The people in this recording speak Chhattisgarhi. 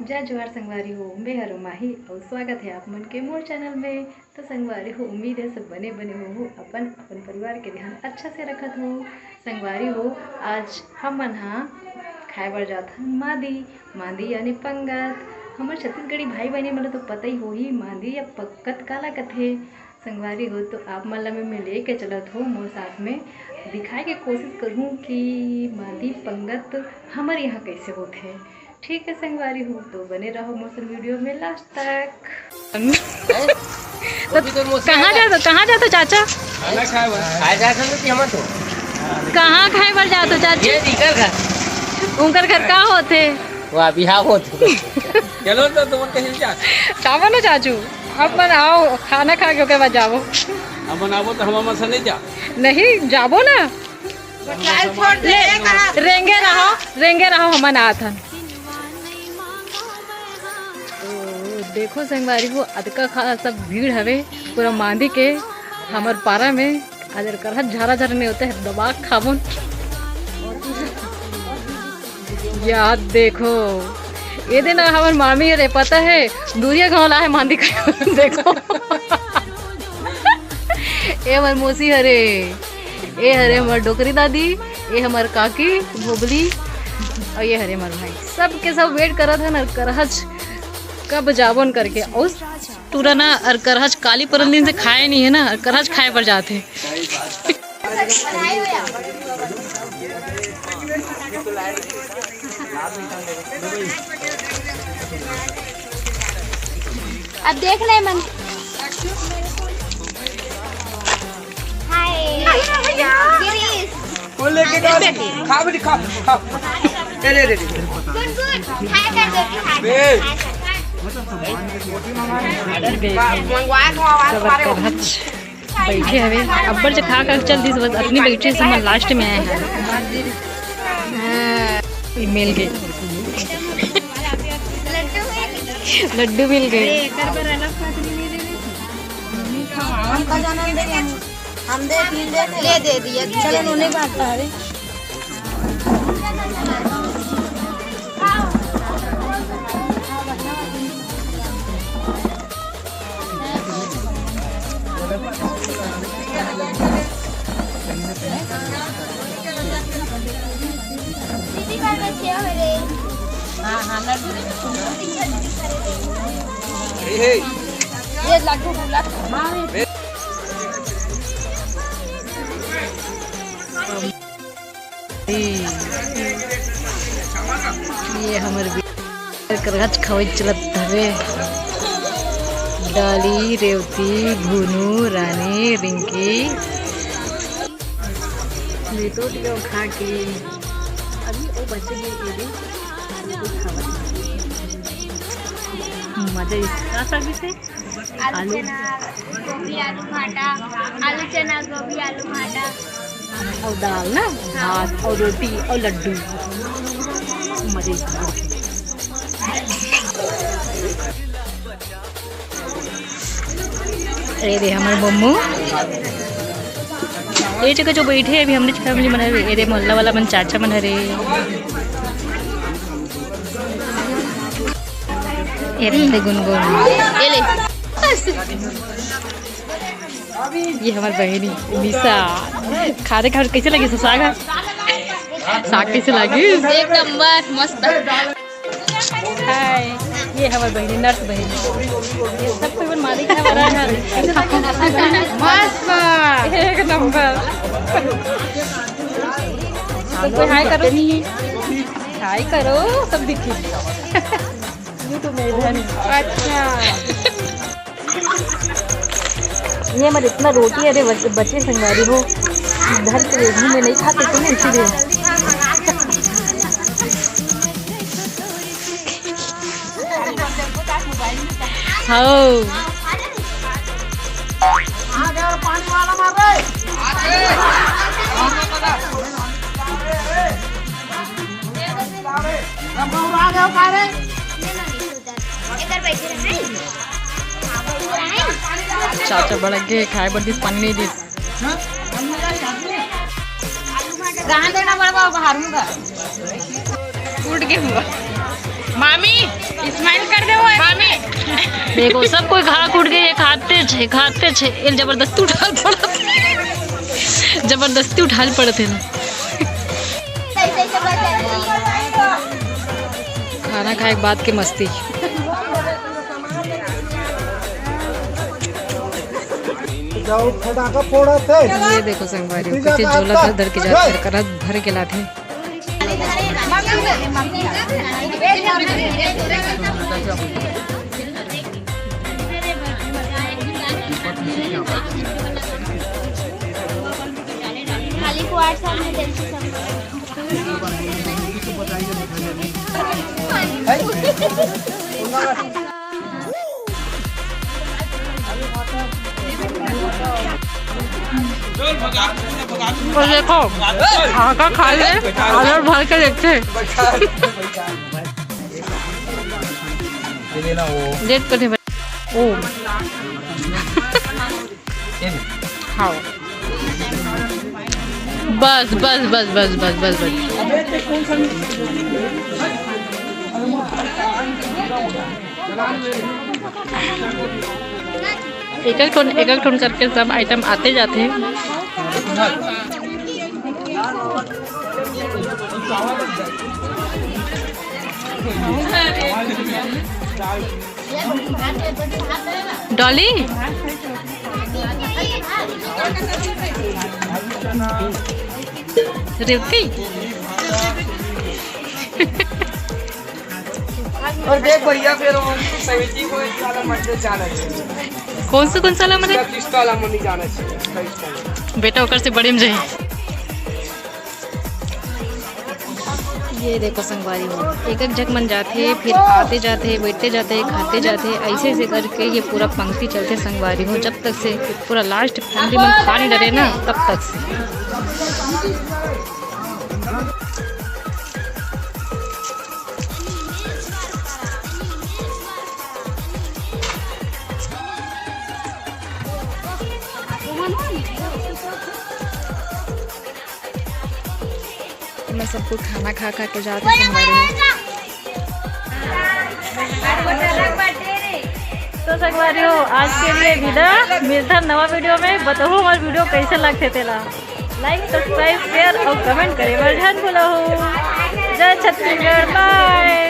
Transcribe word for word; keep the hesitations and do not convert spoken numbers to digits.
जय जोहार संगवारी हो, मैं हरो माही अउ स्वागत है आप मन के मोर चैनल में। तो संगवारी हो, उम्मीद है सब बने बने हो, हो अपन अपन परिवार के ध्यान अच्छा से रखत हो। संगवारी हो, आज हमन हा खाए बर जात हन मांदी। मांदी यानी पंगत। हमर छत्तीसगढ़ी भाई बहनी मन ल तो पता ही होही मांदी या पंगत काला कथे। संगवारी हो, तो आप मन ला मैं, मैं लेके चलत हो मोर साथ में, दिखाए के कोशिश करहूँ कि मांदी पंगत हमर यहाँ कैसे होथे। ठीक है संगवारी हो, तो बने रहो मोर संग वीडियो में लास्ट तक। तो कहाँ जात हो, कहाँ जात हो चाचा? खाना खाए बर। खाए जात हो कि हमन तो? कहाँ खाए बर जात हो चाची? ये इकर घर। उनकर घर का होथे? वाह, बिहाव होत। चलो तो तुमन कहीं जा। चावल ना चाचू, अब मन आओ, खाना खा के ओकर बाद जाबो। हमन आबो तो हमर मन से नहीं जा। नहीं, जाबो ना। ले, रेंगे रहो, रेंगे रहो, हमन आत हन। ओ, देखो संगवारी हो, अतका खा सब भीड़ हवे पूरा मांदी के हमर पारा में। अगर करहत झारा झारा नहीं होते है, दबा के खाबोन। याद देखो, ये दिन हमर मामी रे, पता है, दूरिया गाँव ला है मांदी खाए। देखो, ए हमर मौसी हरे, ए हरे हमर डोकरी दादी, ए हमर काकी भोबली, और ये हरे हमर भाई। सब के सब वेट करत हन और करहच कब जाबोन करके। और टूरा ना और करहच काली परन दिन से खाए नहीं है ना, और करहच खाए बर जात है। अब देख ले मन। हाय। गिरीश। वो लेके जा। खा बेटी, खा, खा। ले, ले, ले, ले। गुड, गुड। हाय कर दो, हाय। ए। हाय कर। मंगवा के आवाज मारे हो। बैठे हवे, अब्बड़ जे खा खा के चल दिस, बस अतनी बैठे से हमन लास्ट में आए हैं। हाँ, ये मिल गए, लड्डू मिल गए। हम का जाना दे, हम, हम दे, तीन दे, ले दे दिया। चलो, नोने बात है। हाँ, हाँ, लड्डू। हे, हे। ये लड्डू फूला। ये हमर करहच खवई चलत हवे। डाली, रेवती, भुनू, रानी, रिंकी। ले तो दियो खा के। अभी वो बचे भी, ये भी खावत। मजा इतना सा भी से। आलू आलू। चना, गोभी, आलू भाटा, आलू चना, गोभी, आलू भाटा। और दाल ना, भात और रोटी और लड्डू। मजे। अरे रे, हमारे बम्मू। ये जगह जो बैठे हैं अभी, हमने फैमिली बना हुई। ये रे, मोहल्ला वाला मन, चाचा मन हरे। ये रहिथे गुनगुन। ये ले। ये हमर बहिनी निशा। खाते खाते कैसे लगे साग? साग कैसे लगे? एक नंबर, मस्त। हाय, ये हमर बहिनी, नर्स बहिनी। ये सब कोई मन मालिक है हमारा। मस्त। एक नंबर। सब कोई हाय करो। हाय करो, सब दिखे। ये तो मैं इधर नहीं। अच्छा। ये मत इतना रोटी, अरे बच-, बचे संगवारी हो, घर के मुंह में नहीं खाते थे ना, इसीलिए। हाँ। चाचा भड़क गे, खाए बर दिस, पानी नहीं दिस। कहाँ देना बड़वा, बाहर में का? टूट गया हुआ। मामी, स्माइल कर दे वो। मामी। देखो, सब कोई खा कूट के ये खाते छे, खाते छे। ये जबरदस्ती उठाल पड़त हे। जबरदस्ती उठाल पड़त हे ना। खाना खाए के बाद के मस्ती। जाओ, फटाका फोड़त हे। ये देखो संगवारी, कितनी कितनी झोला धर धर के जात हे, करत भर के लात हे। खाली को आठ साल में दिल से समझ। तो देखो, आका खा ले, आदर भर के देखते हैं। लेट कर दे भाई। ओ। खाओ। बस, बस, बस। एक एक ठन, एक एक ठन करके सब आइटम आते जाते हैं। डॉली, रेवती। और देख भैया, फिर वो समिति को एक वाला मंदिर जाना चाहिए। कौन से, कौन सा वाला मंदिर? कृष्ण वाला मंदिर जाना चाहिए। बेटा, ओकर से बड़े में जाए। ये देखो संगवारी हो, एक एक झक मन जाथे, फिर आते जाथे, बैठते जाथे, खाते जाथे, ऐसे ऐसे करके ये पूरा पंक्ति चलथे संगवारी हो, जब तक से पूरा लास्ट फैमिली मन खा नहीं डरे ना, तब तक से। मैं सब कुछ खाना खा खा के जात हूँ संगवारी हो। तो संगवारी हो, आज के लिए विदा। मिलता नवा वीडियो में। बताओ हमारे वीडियो कैसे लगते तेला। लाइक, सब्सक्राइब, शेयर और कमेंट करे बर झन भूलहू। जय छत्तीसगढ़, बाय।